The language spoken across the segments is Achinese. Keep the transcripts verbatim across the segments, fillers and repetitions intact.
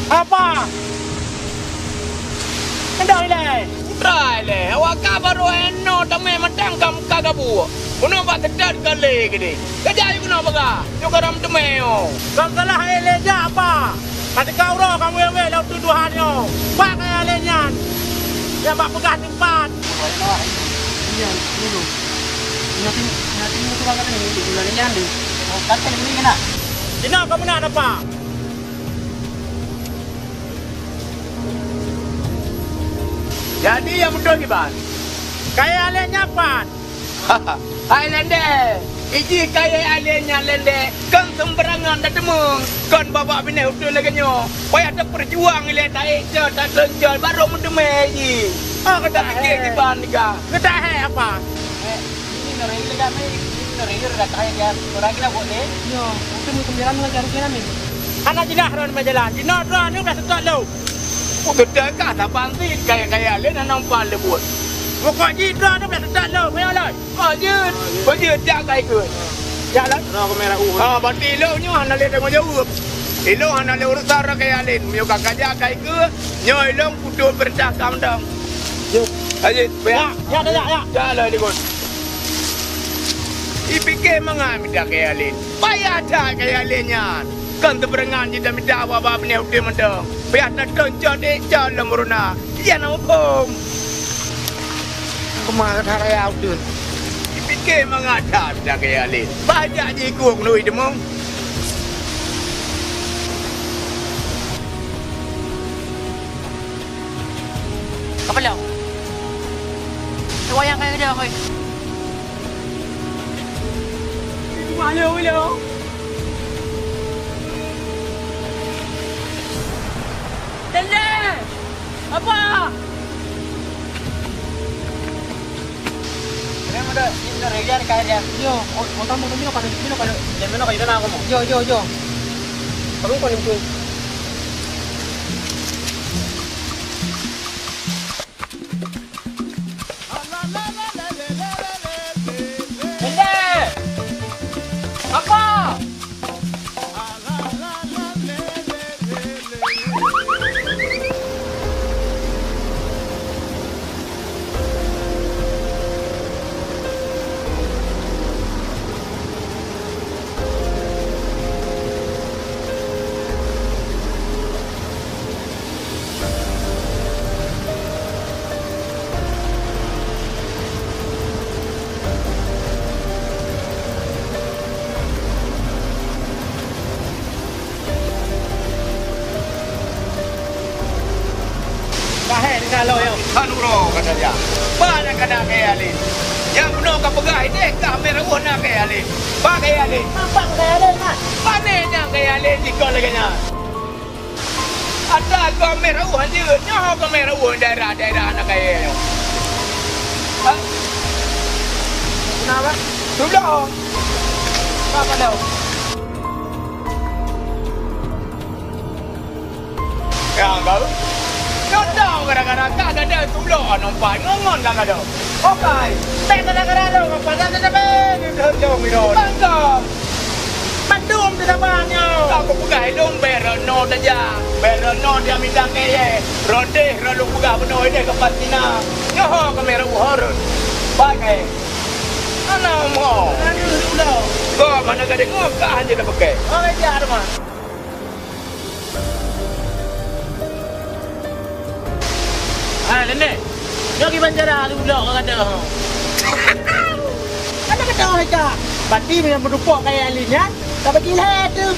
Apa? Keudroe ilèe! Putra ilèe, awak ka barô inoe tamè mantong ka muka gabuk. Bunoe bak seutôt ka lé keudéh. Keujak keunoe peugah, nyoe karam teumé nyoe. Kon salah ilèe jak apa? Ka teuka uroe ka wèh-wèh lom tuduhan nyoe. Bak kaya lé nyan. Nyang bak peugah teumpat. Nyan, dulu. Nyoe tim, nyoe tim itu bakal ni, di bulan ini andi. Oh, kata lebih kena. Dinoe ka meunan apa? Jadi nyang beutôi kiban? Kayèe alèh nyan pat? Hai Lendek, iji kayèe alèh nyan Lendek, kon seumbarangan tateumeung, kon babah binéh uteuen lagèe nyoe. Payah tapeurjuang ilèe taék cot, tateuncot, barô meuteumé jih. Oh, ka tapike kiban ka. Geutahé apa? Eh, ini nuri lega mi, ini nuri lega tahé ya. Orang kena buat deh. Yo, itu mungkin jalan dengan jarum kena mi. Hana jeulaih droeneuh meujalan. Jinoe droeneuh blah seutôt lom. Peue teuka saban cit kaya-kaya lé na nampak lé buet. Pokok jih droeneuh blah seutôt lom, meunyoe lôn. Oh, jeuet. Kok jeuet jak kai keuh. Jak lôn. Droe kamera u. Ah, berarti lôn nyoe hana lé tanggong jaweueb. Ilôn hana lé urusan droe kaya lé. Meunyoe ka kajak kai keuh, nyoe ilôn kutu peurintah ka mantong. Jeuet. Ka jeuet. Ya, ya, ya, ya. Jak lôn likot. Ipike mangat mita kaya lé. Payah that kaya lé nyan. Kon teupeureuingat jih tamita babah binéh udeb mantong. Payah tateuncot ék cot lom meuruna. Iya na muphom. Keumah that raya udeb. Ipike mangat that mita kaya lé. Bah jak jih ikuek nui deungoe. Kapala. Teuwayang kaya geuda, hoi. Malu lo. Tendang! Apa? Kenapa dah? Ini dah regan kaya dia. Yo, oh, oh, tamu, tamu, pada, tamu, pada. Jangan mana kaya dah aku mau. Yo, yo, yo. Kamu kau ni betul. Pendek! Apa? Kahé tinggai lôn nyoe. Khan uroe kata dia. Ba nyang kana kaya lé. Nyang bunoe ka peugah idéh kah mé reuôh na kaya lé. Ba kaya lé. Nampak kaya lé, Mak. Pane nyang kaya lé jikon lagèe nyan. Ata gob mé reuôh hanjeuet, nyoe gob mé reuôh daerah-daerah na kayèe nyoe. Ha? Kenapa? Tolong. Apa dah? Ya, kau. Kau tahu gara-gara kau ada tulok nampak ngongon kau ada. Okai. Tak gara-gara lo, apa dah sampai ni dah jauh ni dah. Bangga. Mandum teudapat nyoe. Ka kupeugah ilôn bèk rot noe tajak. Bèk rot noe dia mita kayèe. Rot deh rot lôn peugah bunoe deh keu Fatina. Nyoe ho keumeurah uhor. Pakai. Hana umu. Hana umu. Kok mana ka deungoe kah hana tapakai. Oh, jak teuma. Nenek, nyoe kiban cara lulok ka kata. Ada kata orang cak. Berarti meunyoe meurupok kaya Alin nyan, ka bagi lhèe tu.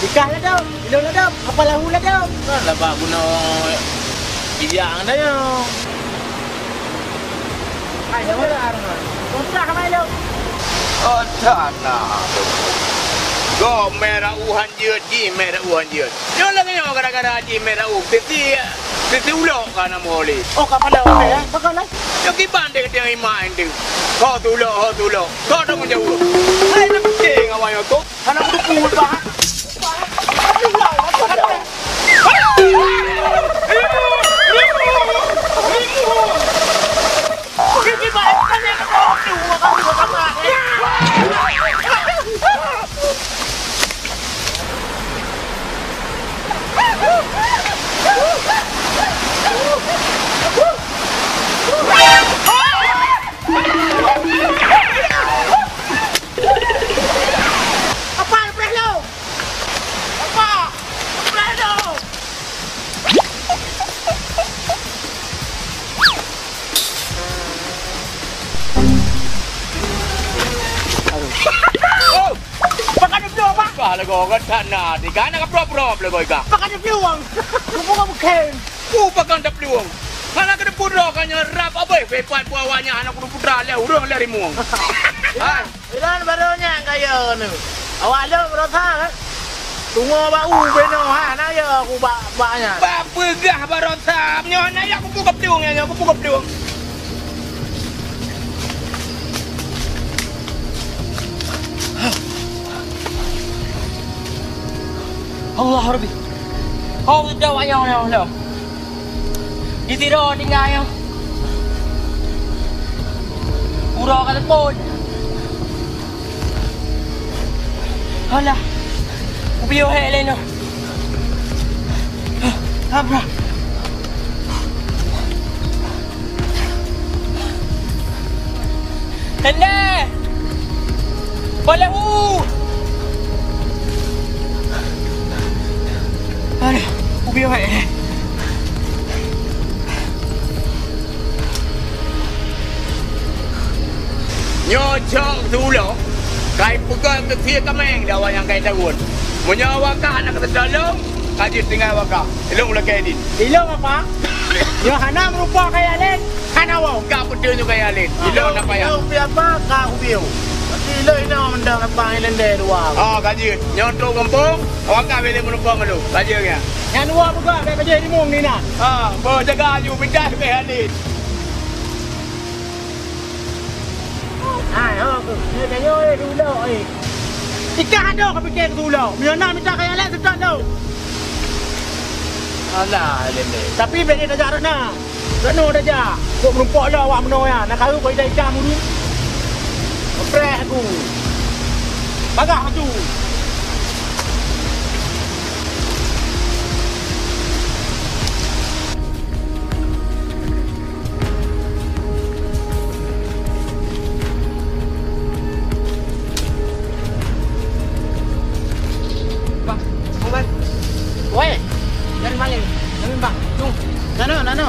Nikah lah tu. Ilong lah tu. Apa lahu lah tu. Kan lah bak guna bijak ngan dayang. Hai, sama lah. Susah sama ilong. Oh, tanah. Go merah uhan jeuet, jih merah uhan jeuet. Nyoe lagèe nyoe gara-gara jih merah u. Titi, titi ulok ka nama oleh. Oh, ka pada oleh, eh? Pakon, eh? Nyoe kiban dek tengah iman tu. Ho tulok, ho tulok. Ho tanggung jawab. Hai, nak penting awak nyoe tu. Hana kuteupeu, bah. Apa preh lo? Apa? Apa tu? Aduh. Oh! Pakai dia peluang, Pak. Bah, lagu orang tak nak. Tiga nak keprop-prop lagu ikan. Pakai dia peluang. Bukan, bukan. Oh, pakai dia peluang. Mana kena pura kan nyerap apa? Pepat buah awaknya anak kudu putra leh urang leh rimuang. Hai. Ilan baru nyan kaya ni. Awak lom berosa kan? Tungo bak u beno ha, na ya aku bak, bak nyan. Bak peugah berosa, nyoe na ya aku buka pedung ya, aku buka pedung. Allah Rabbi. Allah dah wayang ya Allah. Di tiro tinggai nyoe. Uroe ka seupôt. Alah. Kupiôh hék lé nyoe. Abra. Tendeh! Baleue! Aduh, ubé awai. Nyoe cok siulo, kai peugah keu sie kaméng di awak nyang kai tawon. Meunyoe awak ka hana keutulông, ka jeuet tinggai awak ka. Ilông lakée din. Ilông apa? Nyoe hana meurupa kaya laén. Hana woe. Ka beutôi nyoe kaya lé. Ilông na payah. Ilông pih apa ka ubé. Tapi ilông inoe mantong lapang ilông deh dua. Ah, ka jeuet. Nyoe trok gampông, awak ka bèk lé meureumpok ngon lôn. Ka jeuet nyan. Nyan dua buka bèk ka jeuet limong ni na. Ah, beuh jaga aju pindah bèk Halid. Hai, ho, ni tanyoe eh diulok eh. Ikan ada ka piké keu ulok. Meunyoe na mita kaya lé seutôt lôn. Alah, lé lé. Tapi bèk ni tajak rot na. Keunoe tajak, kok meurumpok lom awak meunoe nyan, na karu kok idai itam ulu. Preh aku. Bagah aku. Bang, Bang. Woi, dari mana? Dari Bang. Tung. Nano, nano.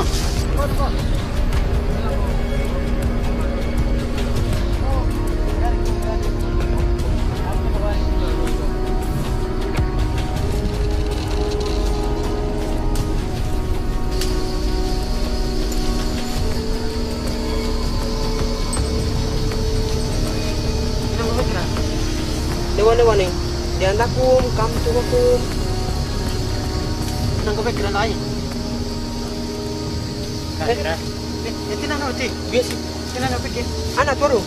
Dewan-dewan ni, di antakum, kam tukakum. Nang kau pikiran lain. Eh, eh, eh, tenang, Ti. Biasa. Tenang, pikir. Anak turun.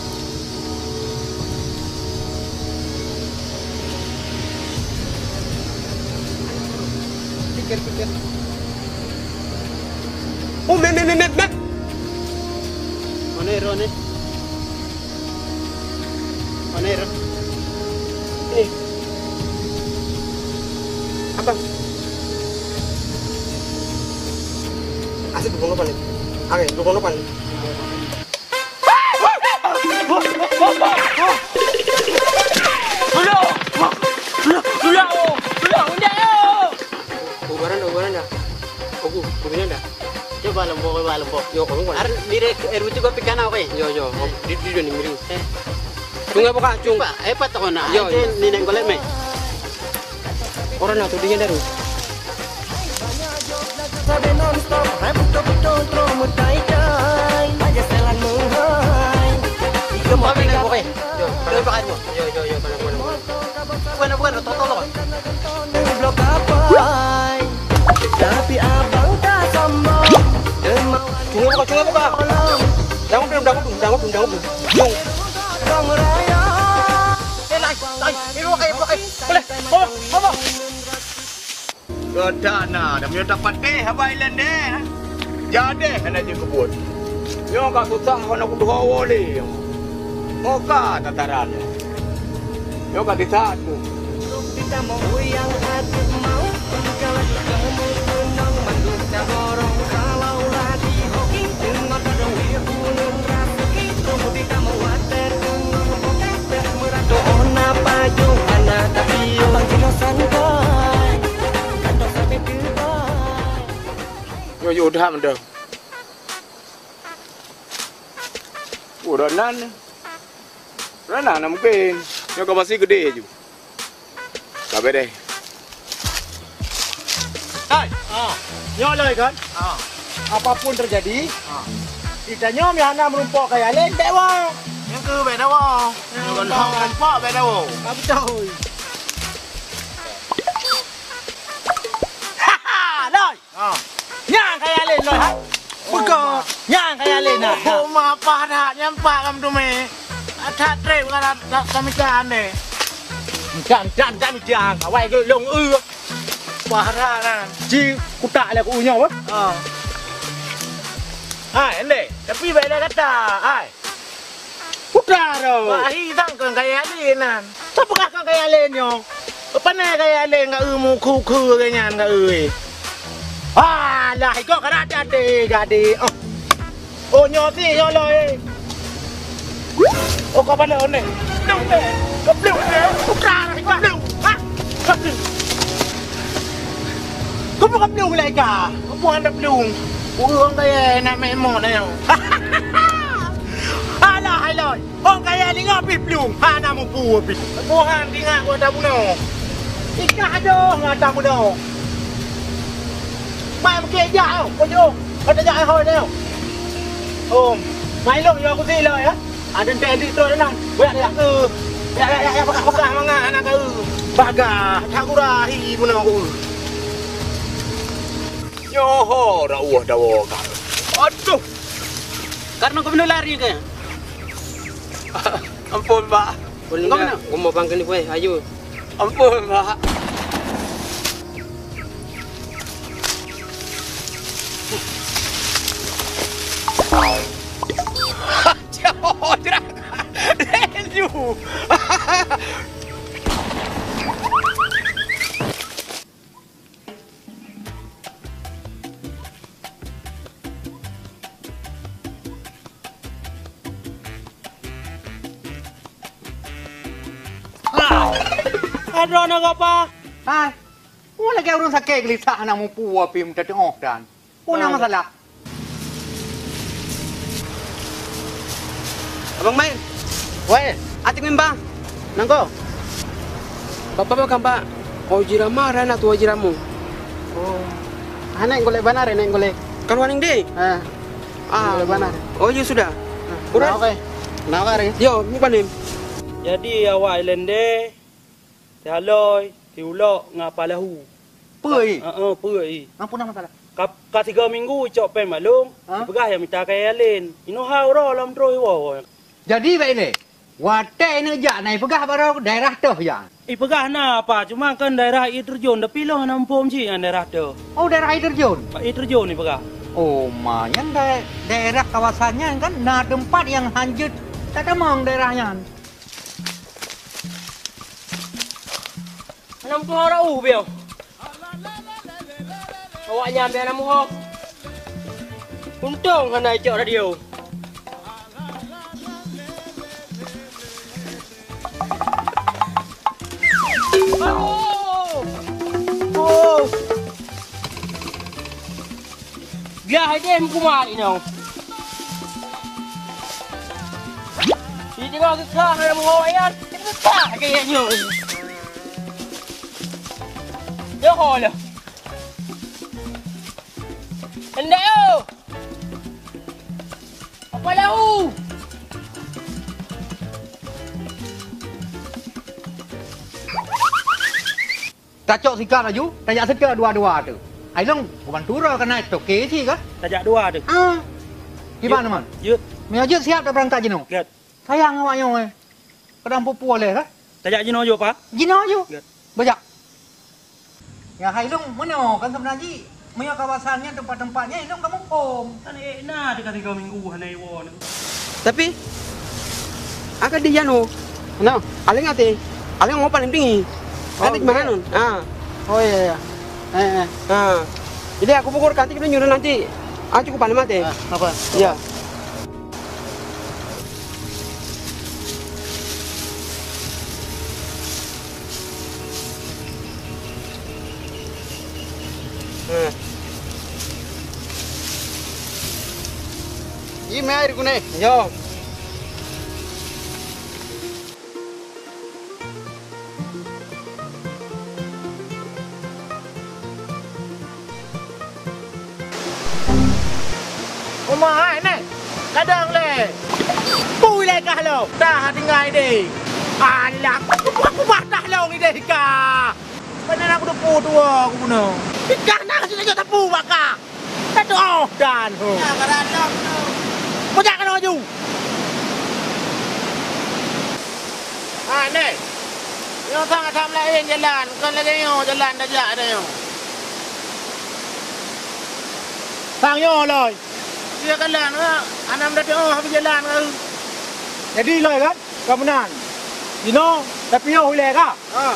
Pikir, pikir. Oh, meh, meh, meh, meh, meh. Mana Iro ni? Mana Iro? Ni. Apa? Asik dukung depan ni. Oke, dukung depan ni. Tulông! Tulông! Tulông! Tulông! Udah, oh! Ubaran dah, ubaran dah. Ogu, ubaran dah. Coba lom, coba lom. Yo, kamu kan? Ar, dire, air betul kau pikan apa? Yo, yo, di, di, di, di, di. Eh. Cung, apa kah, cung? Pak, eh, pat tak nak? Yo, yo. Ni nak golek meh. Orang nak tu dia dah tu. Gempa bina, oke. Yo, kalau pakai dua. Yo, yo, yo, kalau, kalau. Bukan, bukan, tolong, tolong. Tapi abang tak sombong. Cuma buka, cuma buka. Jangan belum, jangan belum, jangan belum, jangan belum. Jom. Bang Raya. Eh, lai, lai. Eh, buka, buka. Boleh. Apa? Apa? Gata na, dah meunyoe tapatéh haba ilèe deh. Jadeh hana jeuet keubuet. Nyoe ka susah hana kutuho woe lé. Moka tataran. Nyoe ka disaat tu. Nyoe yue that meudoh. Uroe nan, uroe nan mungken. Nyoe ka pasti keudeh ju. Ka beudeh. Hai! Ah. Nyoe loi kan? Ah. Apapun terjadi, ah, kita nyoe meuhana meurumpok kaya lé, bèk woe. Nyoe keuh bèk dawa. Nyoe kan hong rumpok bèk dawa. Ka beutôi. Loi! Ah. Nyang kaya lé loi, ha? Beuko, nyang kaya lé na. Oh, ma, paih that, nyang pat lam teumé. That trép ka that, that, that mita aneh. Entan, entan, entan mita. Awai ke long eu. Paih that nan. Ci kutak lé ku nyoe, apa? Ah. Hai, ende. Tapi bèk lé gata, hai. Putra tu. Wah, hi sang keu kaya lé nan. Siapa kah kaya lé nyoe? Apa na kaya lé nggak eu mu khu-khu ke nyan nggak eu, eh? Alah, ikok ka rata deh, jadi. Oh. Oh, nyoe si, nyoe lo, eh. Oh, kau pandai ni. Kau belum, eh. Putra, kau belum. Ha? Kau belum. Kau bukan belum lagi kah? Kau bukan dah belum. Ureueng kaya nak memang na nyoe. Alah, hai loi. Ong kaya linga pih plueng, hana mupu pih. Tuhan tingat gata bunoe. Ikah adoh gata bunoe. Mai meukeujak oh, kujok. Kata jak hoi nyoe. Om, mai lôn yo kusi lo ya. Ada teh di tu nan. Buyak dia. Ya ya ya ya, peugah-peugah mangat anak kau. Bagah, tak gurah hi bunoe ku. Nyoho rawuh dawa ka. Aduh. Karena kau beuna lari ke? Ampun, Pak. Pun enggak, enggak. Geumo bang keuneuk, weh, ayo. Ampun, Pak. Aduh, aneuk apa? Hai, oh, lagèe ureueng sakét geulisah hana mupu api meutateuoh dan. Peue na masalah? Abang Main. Weh. Atik mimba. Nangko. Bapak makan, Pak. Oh, jirama rana tua jiramu. Oh. Anak golek bana, anak golek. Kan waning deh. Ha. Ah. Golek bana. Oh, ya sudah. Udah. Nah, oke. Nah, oke. Yo, ni panen. Jadi awak ilende. Si Aloi, si Ulok ngon Apa Lahu. Peue i? Heeh, peue i? Ngon peue na masalah? Ka, ka tiga minggu icok péng bak lôn, ha? Ipeugah ya mita kaya laén. Inoe ha uroe lom troh iwoe. Jadi bak ilée, watée ineuk jak na ipeugah baroe daerah toh jak? Ipeugah na apa, cuma kan daerah air terjun, tapi lôn hana muphom cit nyan daerah toh. Oh, daerah air terjun? Bak air terjun ipeugah. Oh, ma, nyan dae-, daerah kawasan nyan kan na teumpat nyang hanjeuet tatamong daerah nyan. Hana mutuho rot uh biôh. Awak nyan bèk hana muho. Untông hana icok radio. Oh! Oh! Dah deh meukumat inoe. Di tengah geukah dalam awak nyan, geukah kayèe nyoe. Yoho lah. Hendak yo. Apa lau? Tacok sikat laju, tajak seutôt dua-dua tu. Ai lôn, kubantu droe keunan toke cit kan? Tajak dua tu. Ah. Kiban, Man? Jeuet. Meunyo jeuet siap tabeurangkat jinoe. Gèt. Sayang awak nyoe, eh. Kadang pupu lé kah? Tajak jinoe ju, Pa? Jinoe ju. Gèt. Bajak. Ya, hai lôn, meunoe kan seubeuna jih. Meunyo kawasan nyan teumpat-teumpat nyan, ilôn ka muphom. Kan ék na teuka tiga minggu hana iwoe nyoe. Tapi, akan di janoe. Nah, aléng até. Aléng ngoh paléng tinggi. Oh, kan di mana iya. Nun? Ah. Oh, iya, iya. Eh, eh. Ah. Jadi aku pukul kanti kena nyuruh nanti. Ah, cukup paléng até. Ah, apa? Iya. Ih, mè air guna. Yo. Uma hai neh, kadang lé. Pui lé kah lo, dah tinggai deh. Alah, kubah-kubah dah lo ideh ka. Bagaimana aku depu dua aku guna. Dah nak kasih lagi tapu baka. Dah tu oh dan ho. Kau jak kena laju. Ha neh. Nyoe sang asam laén jalan, kon lagèe nyoe jalan tajak dah nyoe. Sang nyoe lôi. Dia jalan ke? Anam dah tengok habis jalan ke? Jadi lôi kan? Kau meunan. Dino, tapi nyoe ulèe ka? Ha.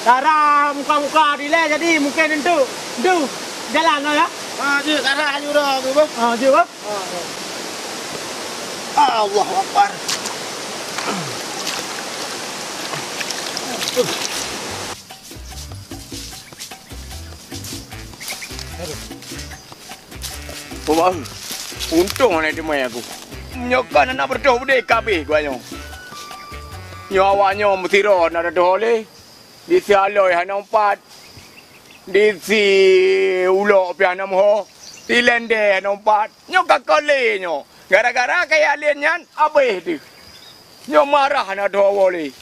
Cara muka-muka dilèe jadi mungkin enteuk. Enteuk. Jalan lah ya. Ha, jeuet arah aju dah tu bah. Ha, jeuet bah. Allahu Akbar. Wah, untông hana teumé aku. Nyoe kan aneuk beureutoh beudé kabeh geuh nyoe. Nyoe awak nyoe meusidroe na teutoh lé. Di si Alôi hana umpat, di si Ulok pih hana meuho, si Lendé hana umpat. Nyoe ka kole nyoe. Gara-gara kaya lén nyan abéh teuh. Nyoe marah na dhoe woe lé.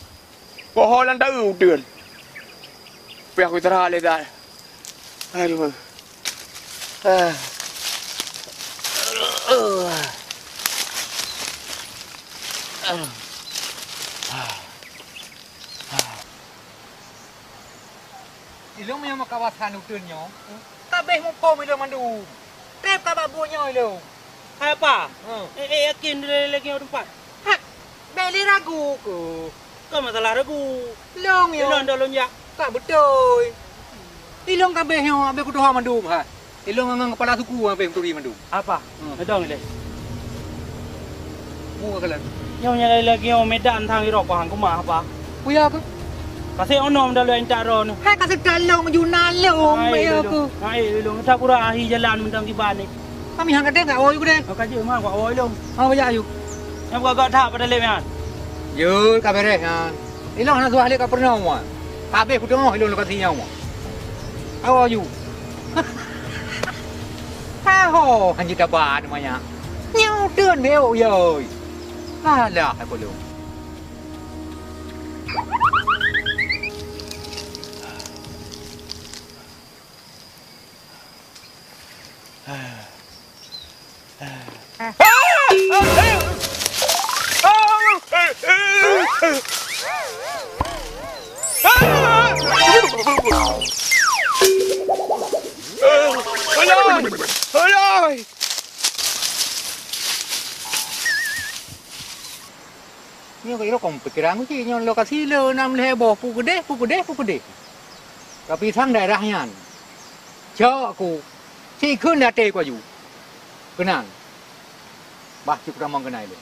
Poho lam daeu uteuen. Pih aku istirahat lé dah. Aduh. Ah. Ilông meunyoe meukawasan uteuen nyoe, ka abéh muphom ilông mandum. Trép ka bak buet nyoe ilông. Hai apa? Hmm. Eh, eh, yakin dilèe lagèe nyoe teumpat? Hah, bèk lé ragu keuh. Kon masalah ragu. Lông nyoe. Ilông dah lôn jak. Ka beutôi. Ilông ka abéh nyoe, abéh kutuha mandum, ha. Ilông ngon kepala suku abéh kuturi mandum. Apa? Hmm. Beutôi lé. Mu ka kalon. Nyoe nyang lagi nyoe Medan thang irok pahang kuma apa? Kuya ke? Kasih onom dah lu intak ron. Hai kasih kalong juna long. Hai, ya ilông. Aku. Hai, ilông. Tak kurang ahi jalan mentang kiban ni. Kami hang kadang kat oi kadang. Kau kaji mah kat oi long. Oh, ya ayu. Yang buka gak tak pada lem ya. Yo, ka bereh nyan. Ilông hana suah lé ka peurunoe. Habéh kuteungoh ilông lokasi nyoe. Ayo aju. Aho, hanjeuet taba teuma nyan. Nyoe uteuen meu'ok yoi. Alah, aku lôn. Ulôi! Ulôi! Nyoe ka irokong pikiran ku cit, nyoe lokasi le nam lhèe boh, pu keudeh, pu keudeh, pu keudeh. Tapi sang daerah nyan, cok ku, sikheun até ku aju. Keunan. Bah, cit kutamong keunan ilèe.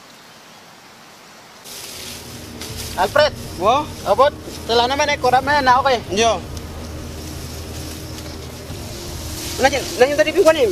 Alfred. Wo? Abot, telah nama nek kodak mana, oke? Yo. Nanya, nanya tadi pion kuanim.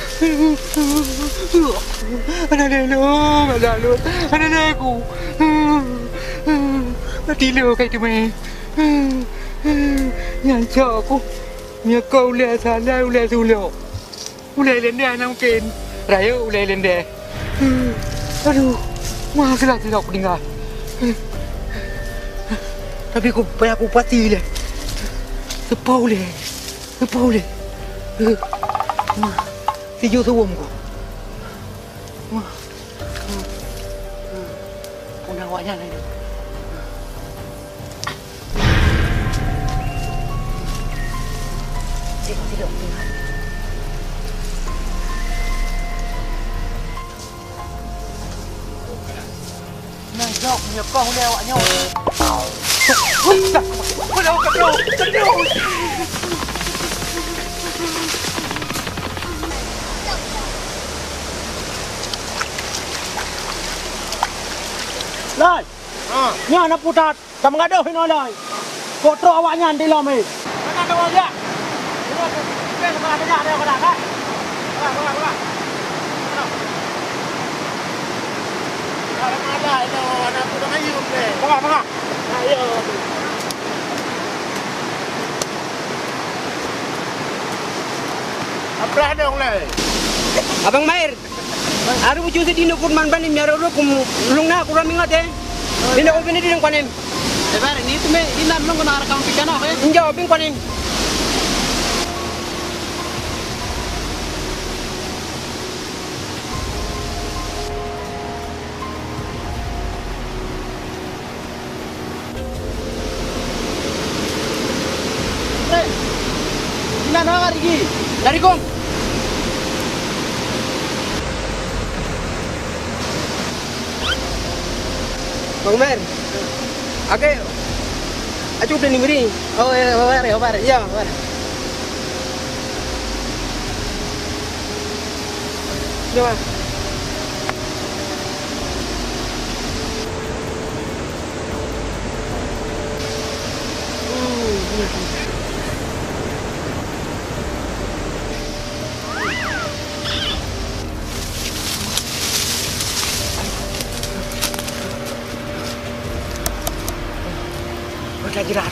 Aneuk lôn, aneuk lôn, aneuk lôn ku. Mati lôn kai teumé. Nyan cok ku. Nyoe keu ulèe salai, ulèe sulok. Ulèe lendeh hana mungken. Rayeuk ulèe lendeh. Aduh, meuah geula-geula kudeungö. Tapi ku payah kupati lé. Seupôt ulèe. Seupôt ulèe. Sijuek suwom ku. Puna awaknyan lagèe nyoe. Sidok, sidok. Nah, jok, nyoe kah ulèe awaknyan. Hei, dah. Aduh, aduh, aduh. Lai. Ha. Nyan na putat, ka meugadôh inoe lai. Kok trok awaknyan di lom, eh? Mana ada wajah? Ini ada, ada, ada, ada, ada. Ada, ada, ada. Ada, ada, ada, ada, ada, ada. Tengah, tengah. Ayo. Ablah dong lai. Abang Mair. Areuh bucu sidinoe Firman bani miaro rukum lung na kurang ingat, eh. Dina ubin di dong panen. Eh, Bar, ni tu me, di nan lung kena rekam pikan apa, eh? Injo, ubin panen. Inan na Rigi. Dari Gong. Bang Mer. Oke. Acu udah nimri. Oh, ya, Bar, ya, Bar. Iya, Bar. Pakai jerat.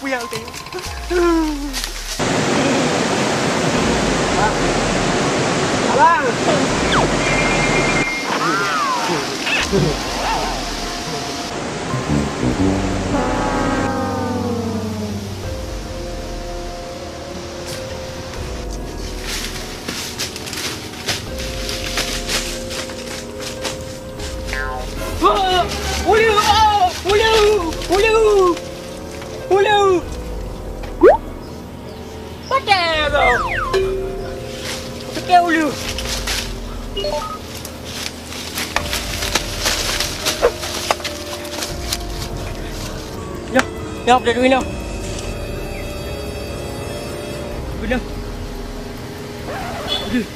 puyang teuh. Abang! Ulèe! Ulèe! Ulèe! Ulèe! Patéh kah! Patéh ulèe! Nyoe, nyoe, beudôh nyoe. Beudôh. Aduh.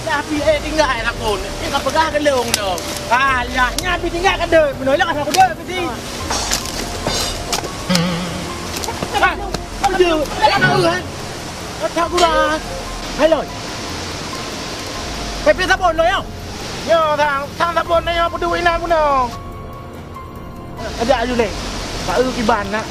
Dah pi, eh, tinggai lah kon. Ni ka peugah keu lôn tu. Alah, nya pi tinggai ka deuh. Meunoe lôn ka deuh pi. Ah, aduh. Kata gurah. Hai, Lon. Peupi sabon, Lon, ya? Nyoe, sang, sang sabon nyoe peuduek inan bunoe. Ajak aju lé. Baru kiban nak.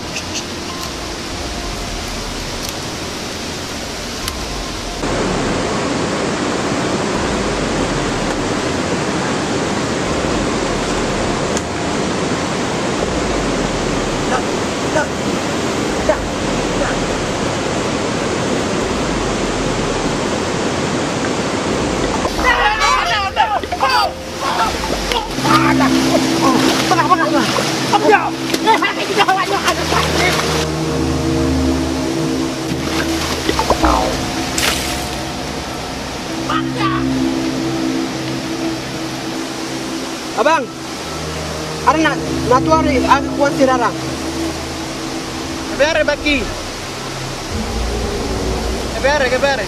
Abang, ada nak, nak tuan ri, aku kuan sirara. Kebere baki. Kebere, kebere.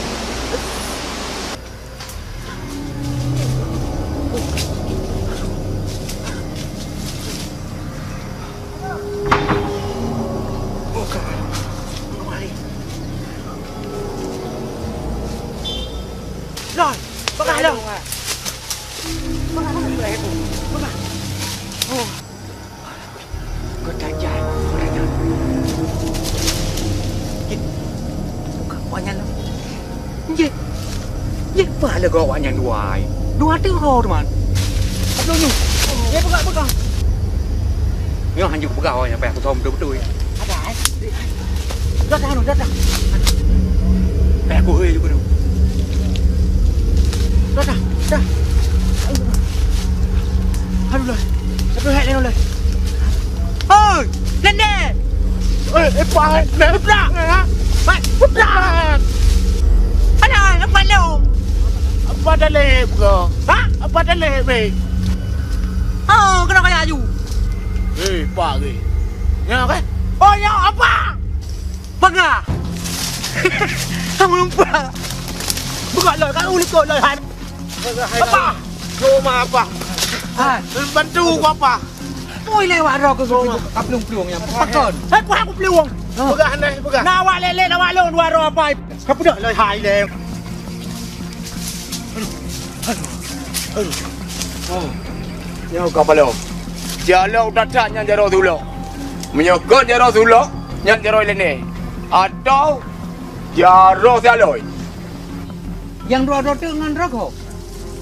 Bah lé gawak nyan dua ai. Dua teuk ho teuma. Aduh nyu. Dia peugah-peugah. Nyoe hanjeuet peugah awak nyan payah kusöm beutôi-beutôi. Ada ai. Dah dah dah dah. Payah kuhôi juga tu. Dah dah dah. Aduh lah. Aduh hai lé. Oi, Lende! Oi, eh, Pak, eh, Pak, eh, ha? Pak, Pak! Alah, Pak Long! Apa dah leh, bro? Ha? Apa dah leh, be? Oh, kenapa ya, Aju? Eh, Pak, eh. Ya, kan? Oh, ya, apa? Peugah! Kamu lupa! Buka lah, kamu likot lah, hai! Apa? Cuma apa? Hai. Bantu ku apa? Oi lewat roh ke guru kaplueng-plueng nyang pakon. Hai ku aku plueng. Oh. Peugah neh, peugah. Nak awak lelek awak lôn dua roh apa? Kapeugah loi hai lé. Oh. Nyoe ka balok. Jalok that-that nyan jaroe tulok. Meunyoe kon jaroe tulok, nyan jaroe lene. Atau jaroe saloi. Nyang droe-droe teuk ngon roh ho.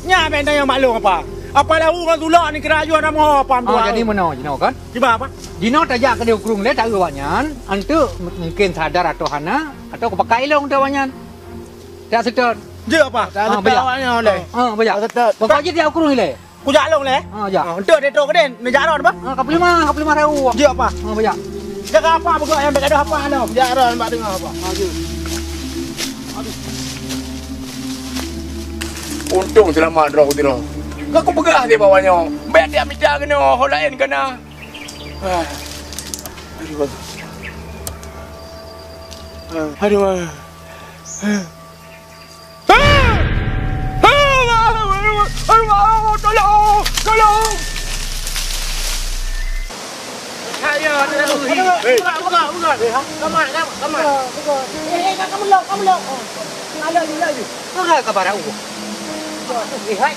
Nyan bèk tanyong mak lôn apa. Apa lahu ngon tulok ni kira ajuan ramoe apa. Ah, jadi meunoe jinoe kan? Kiban apa? Jinoe tajak keudeh u krueng lé taeu awaknyan, anteuk mungken sadar atau hana, atau kupakai lôn teuh awaknyan. Tak seutôt. Jeuet apa? Ah, bajak. Awaknyan lé. Ah, bajak. Tak seutôt. Pokok jih tajak u krueng lé. Kujak lôn lé. Ah, jak. Ah, enteuk deh trok keudeh, neujak ron apa? Ah, kapeulimah, kapeulimah rau. Jeuet apa? Ah, bajak. Jaga apa beugok nyang bèk gadoh apa nyoe? Jak ron bak teungoh apa? Ah, jeuet. Untung seulamat droe sidroe. Ka kupeugah di bawah nyoe, bèk tiap mita keunoe, ho laén ka na. Ah. Aduh. Ah. Aduh. Ah. Aduh. Aduh. Tolong. Tolong. Hai, ya, ada lalu. Hei. Buka, buka, buka. Kamat, kamat, kamat. Buka, buka. Eh, eh, kamu lok, kamu lok. Laju, laju. Buka kabar aku. Eh, hai.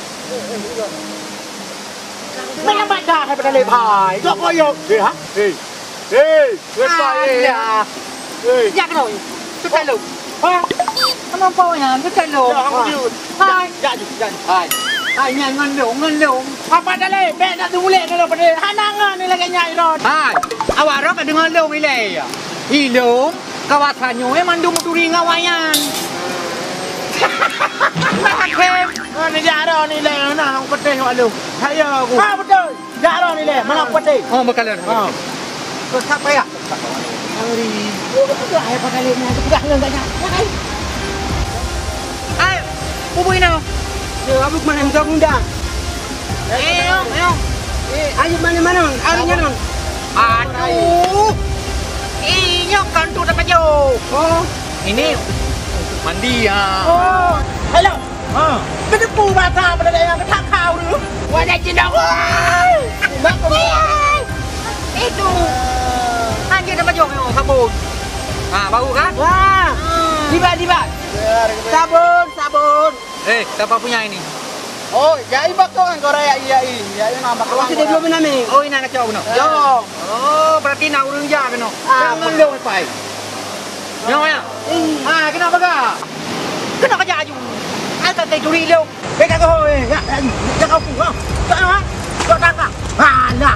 Mana baca hai pada lebai. Jok koyok. Eh, ha? Hei. Hei. Lepas, eh. Alah. Hei. Jak kena. Tetalong. Ha? Kenapa ya? Tetalong. Ya, aku jut. Hai. Jak, jak, jak. Hai. Hai, nyan ngon lôn, ngon lôn. Apa dah leh? Bèk nak teubulék ngon lôn pada. Hana ngon ni lagèe nyan, Iron. Hai. Awak roh ka deungoe lôn ilèe ya. Ilôn, kawasan nyoe mandum turi ngon awaknyan. Oke. Ha, ni jak roh ni leh, nah, hang peuteh wak lôn. Hai ya aku. Ha, beutôi. Jak roh ni leh, mana peuteh? Oh, beukalon. Ha. Kau tak payah. Ari. Oh, betul lah, hai pakai leh, peugah ngon gata. Hai. Hai, bubui nyoe. Yo, abuk mana minta bunda? Ayo, ayo. Eh, ayo mana-mana, ari nyan. Aduh. Ih, nyoe kan tu dapat jauh. Oh. Ini mandi ya. Oh. Hello. Ha. Keuteupeu basa pada dayah keutak kau tu. Wajah cindong. Woi. Bak kau. Itu. Anjir dapat jauh sabun. Ha, bau kan? Wah. Hmm. Libat, libat. Sabun, sabun. Eh, siapa punya ini? Oh, jai bakong kan korang ya iya i. Ya iya nama bakong. Awak sudah belum nama. Oh, ina kacau no. Yo. Oh, berarti nak urun ja kena. Ah, belum pai. Nyawa ya? Ah, kena baga. Kena kerja aju. Ai tak kai turi lo. Beka kau eh. Ya, ya, ya kau ha. Tak ha. Tak tak. Alah.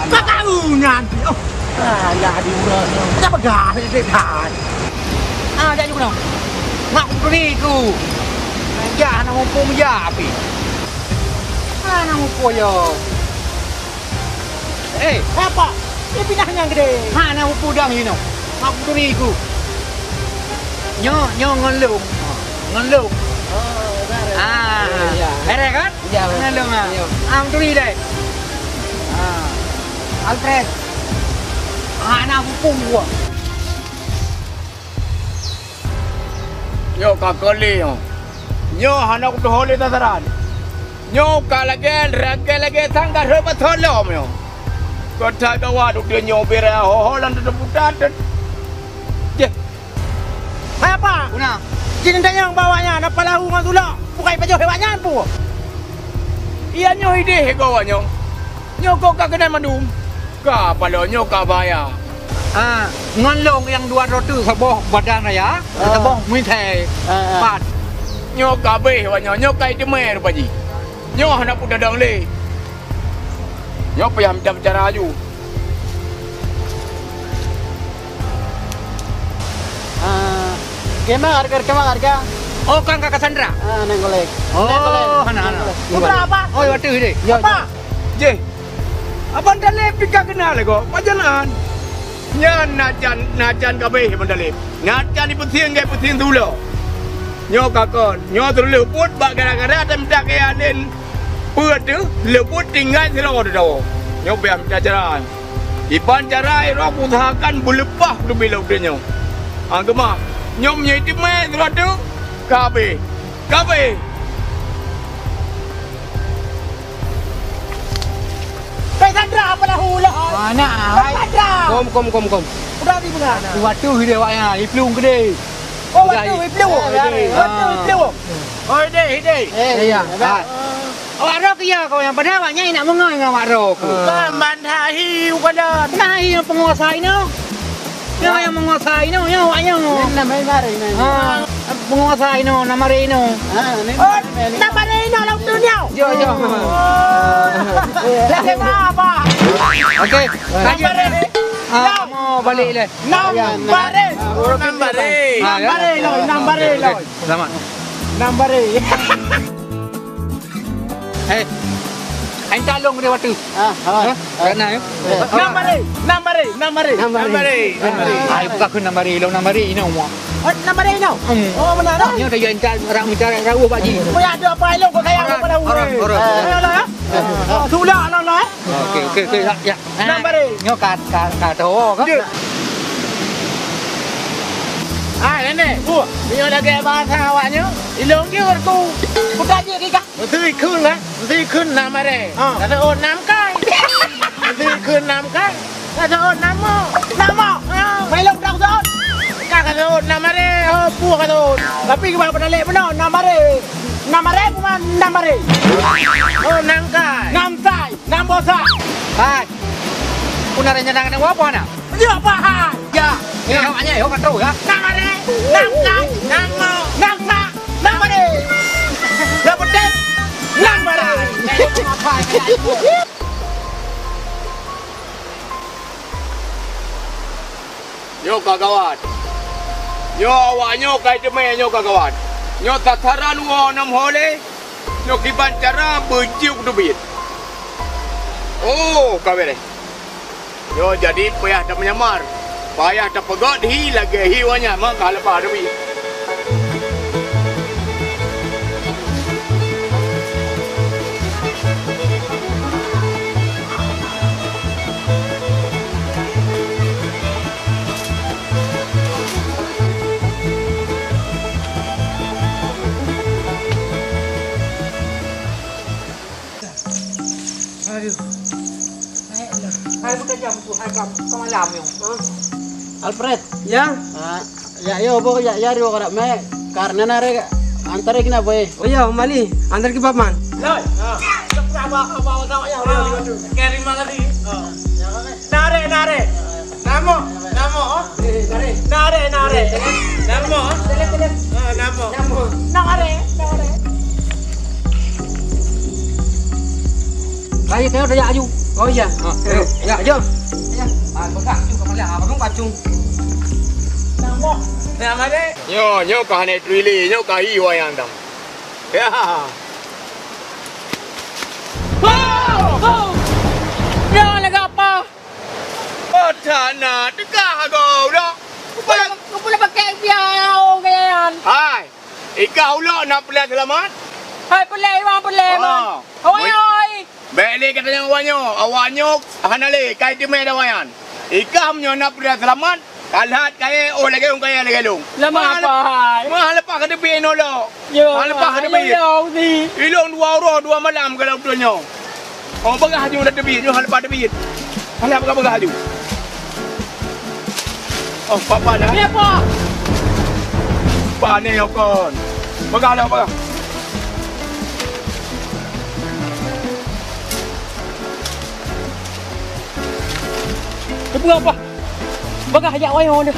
Kau tahu nyan. Oh. Alah, di urang. Kenapa gah ni, Dek? Ah, jak ju keunoe. Mak kuturi ku. Meujak hana muphom meujak api. Hana muphom yo. Eh, apa? Dia pindah nyang gede. Hana muphom dang inoe. Mak kuturi ku. Nyoe, nyoe ngon lôn. Ngon lôn. Oh, dah, dah. Ah, ya. Beres kan? Ya, ngon lôn ah. Ya. Ah, kuturi deh. Ah. Alfred. Hana muphom gua. Nyoe ka kali nyoe. Nyoe hana kutuho lé sasaran. Nyoe ka lagèe, lagèe-lagèe sangga rhot bak solom nyoe. Kota gawa duduk nyoe bira ho-ho lam tutup putat. Jeh. Hai apa? Guna. Jin tanyong bak awaknyan, apa lahu ngon sulok? Bukai pajoh awaknyan pu. Iya nyoe ideh gawak nyoe. Nyoe kok ka keunai mandum. Ka paloe nyoe ka bahaya. Ah, ngon lôn nyang dua droe teuk saboh badan raya, ah, saboh meuthai. Ah, ah. Pat. Nyoe ka abéh awak nyoe, nyoe ka iteumé rupa jih. Nyoe hana peue tadong lé. Nyoe payah mita bicara aju. Ah, keumat hareuga, keumat hareuga. Oh, kan ka Cassandra? Ah, nang golek. Oh, nang golek. Hana, hana. Putra apa? Oh, watèe deh. Ya, apa? Jeh. Abang Daleb pih ka keunal lé gob. Pajan nan? Nyan na can, na can kabéh Abang Daleb. Na can ipeusieng lagèe peusieng tula. Nyoe ka kon. Nyoe teuleuh buet bak gara-gara teuh mita keu aden. Peue teuh, leubeh tinggai sidroe teuh. Nyoe payah mita cara. Iban cara roh usahakan beuleupah leubeh lom nyoe. Agama, nyoe meunyoe iteumé sidroe teuh, ka abéh. Ka abéh. Cassandra apa lahu lah? Mana, hai? Cassandra. Kom, kom, kom, kom. Udah di mana? Watèe hideh awak nyan, iplueng keudéh. Oh, watèe iplueng. Watèe iplueng. Hoi deh, hideh. Eh, iya. Awak roh keu ya kau nyang padahai awak nyan nak meungon ngon awak roh keu. Ban, ban that hi u kalon. Nah, hi nyang peunguasa inoe. Nyoe nyang peunguasa inoe, nyoe awak nyoe. Nyan na maré, maré, maré. Ha, peunguasa inoe, na maré inoe. Ha, ni. Oh, na maré inoe lam dunia. Yo, yo. Oh. Dah dengar apa? Okey. Na maré. Ah, mau balik leh. Na maré. Oh, na maré. Ah, ya. Na maré, loi, na maré, loi. Selamat. Na maré. Eh, ain talong dia waktu. Ah, ha. Ha? Karena ya. Na maré, na maré, na maré. Na maré, na maré. Ah, bukan aku na maré, lo na maré inoe mua. Oh, na maré inoe? Hmm. Oh, benar dah. Nyoe dah yang tak rak minta rak uah bak ji. Oh, ya, ada apa lo kau kaya apa dah. Orang, orang. Eh, lo, lo, ya? Oh, sudah lo, lo, ya? Okey, okey, okey, ya, ya. Na maré. Nyoe ka, ka, ka tho ka. Ya. Ah, nenek. Bu, nyoe lagèe bahasa awak nyoe. Ilong jur ku. Putra jih kika. Mesti kheun lah. Mesti kheun na maré. Ha. Kata oh nam kai. Mesti kheun nam kai. Kata oh nam mo. Nam mo. Ha. Mai long dak zon. Ka kata oh na maré. Oh, pu kata oh. Tapi keubai peunalék bunoe na maré. Na maré bukan na maré. Oh, nam kai. Nam sai. Nam bosa. Hai. Pun ada nyandang dengan apa na? Ya, apa hai? Ya. Ya, awak nyan, awak tahu ya. Nam maré, nam kai, nam mo, nam sa, nam maré. Yang penting, nam maré. Nyoe ka gawat. Nyoe awak nyoe ka iteumé nyoe ka gawat. Nyoe sasaran woe nam ho lé. Nyoe kiban cara beujeuet teubiet. Oh, ka beureh. Nyoe jadi payah tameunyamar, payah tapeugöt hi lagèe hi awak nyan meuka leupah teubiet. Aduh. Hai, bukan jam tu, hai, kam, kemalam, yo. Ha? Alfred. Ya? Ah, ya, yo, bo, ya, ya, rio kadak me. Karena nare antar kina boy. Oh ya, Mali, antar ke Paman. Loi. Ha. Apa, apa, apa, apa, ya, ya, ya. Terima kasih. Ha. Nare, nare. Namo, namo, oh. Nare, nare. Namo, oh. Ah, namo. Nare, nare. Lagi kena dah aju. Oh iya. Ha, ayo. Ya, ayo. Ya. Ah, pegang tu kepala. Ah, pegang pacung. Namo. Namo deh. Nyo, nyo ka hana teurilé, nyo ka hi wayang dang. Ya. Wow! Wow! Ya, lega apa? Oh, that na teuka agoe udah. Kepala, kepala pakai biar orang kaya. Hai, ikah ulok na peulai seulamat? Hai, peulai, bang, peulai, bang. Ah. Awai, oi. Bèk lé gata nyang awak nyoe, awak nyoe hana lé, ka iteumé dah awak nyan. Ikah meunyoe na peulai seulamat, ka lheueh kayèe, oh, lagèe lôn kayèe lagèe lôn. Lama apa, hai? Meuhaleupah ka teubiet inoe lok. Yo, haleupah ka teubiet. Ilôn dua uroe dua malam ka lam donya. Oh, bagah ju dah teubiet, nyoe hana leupah teubiet. Hana bagah-bagah ju. Oh, papa dah. Ni apa? Pane yo kon. Bagah dah, bagah. Teupeue apa? Bagah jak wayang dah.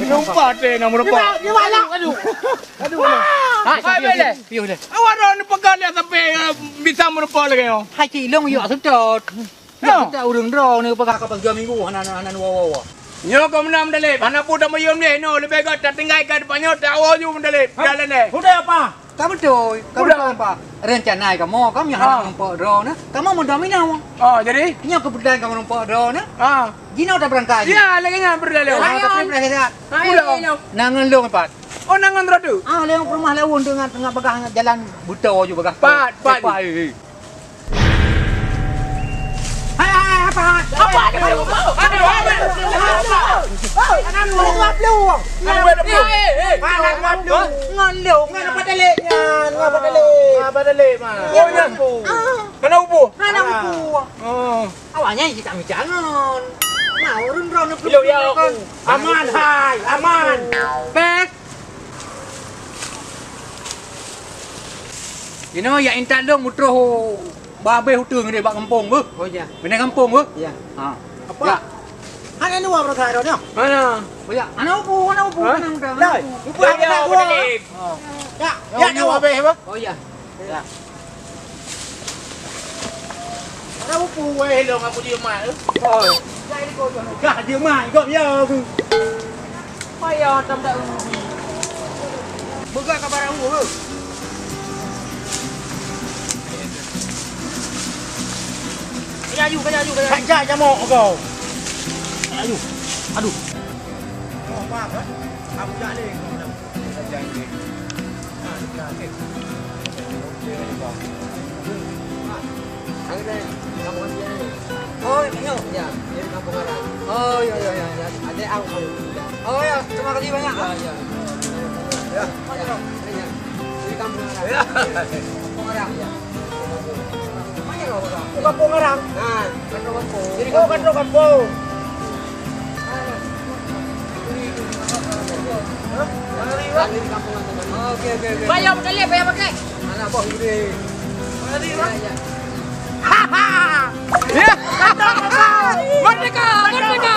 Lupa teh nama rupa. Dia balak. Aduh. Aduh. Ha, hai, bele. Piyoh deh. Awak dah ni pegang dia sampai, eh, bisa merupa lagi, oh. Hai, cik long, yuk, setot. Ya. Yuk, setot ureueng droe ni pegang kapal tiga minggu, hana, hana, hana, wa, wa, wa. Nyoe kau menang mendalip, hana pun dah mayum deh, no, lebih gak tak tinggai kat depan nyoe, tak awal ju mendalip. Ha? Jalan deh. Udah apa? Ka beutôi, ka beutôi, Pak. Rencana kamoe, kamoe nyang hana meurumpok droe na. Kamoe meudominau. Oh, jadi? Nyoe keubeutulan kamoe meurumpok droe na. Ah. Jinoe tabeurangkat. Ya, lagèe nyan beureudah lé. Ah, tapi beureudah sihat. Ayo, ayo. Nang ngon lôn, Pat. Oh, nang ngon droe tu? Ah, lôn peurumoh lawan teungoh, teungoh bagah jalan buta ju bagah. Pat, Pat. Eh, Pat, eh, eh. Hai, hai, hai, apa? Apa ada? Ada, ada. Ngon lôn, ngon apa dalil nyan? Ngon apa dalil? Apa dalil, Ma? Oh, nyan. Kena ubu. Kena ubu. Oh. Awak nyan cit tak meucangon. Nah, ureueng droe neupeurumpok ya, kon. Aman, hai, aman. Beh. Jinoe ya intat lôn mutroh. Bah habéh uteueng deh bak gampông beuh. Oh, ya. Pindah gampông beuh. Ya. Ha. Apa? Ya. Hana dua berkah dah. Mana? Oh, ya. Anak upu, anak upu, hah? Anak upu. Lai. Upu ya, apa ya, gua? Udah, Dim. Oh. Ya, ya, ya, ya, habéh apa? Oh, ya. Ya. Ada upu weh lo ngaku dia mak tu. Oh. Dah dia mak, kau ya. Payah tam tak rugi. Beuga ka barang lu. Kaya ayu, kaya ayu, kaya ayu. Kaya jamok kau. Kaya ayu. Aduh. Oh, maaf, eh. Aku jak leh. Oh, nyoe. Ya, dari Kampung Arang. Oh, ya, ya, ya, ya. Ada aku. Oh, ya, terima kasih banyak. Ya, ya. Ya. Ya. Dari Kampung Arang. Ya. Kampung Arang, ya. Kampung Arang. Nah, kantor kampung. Oh, kantor kampung. Oke, oke, oke. Bayar pakai, bayar pakai. Anak bos gede. Ya, ya. Merdeka, merdeka.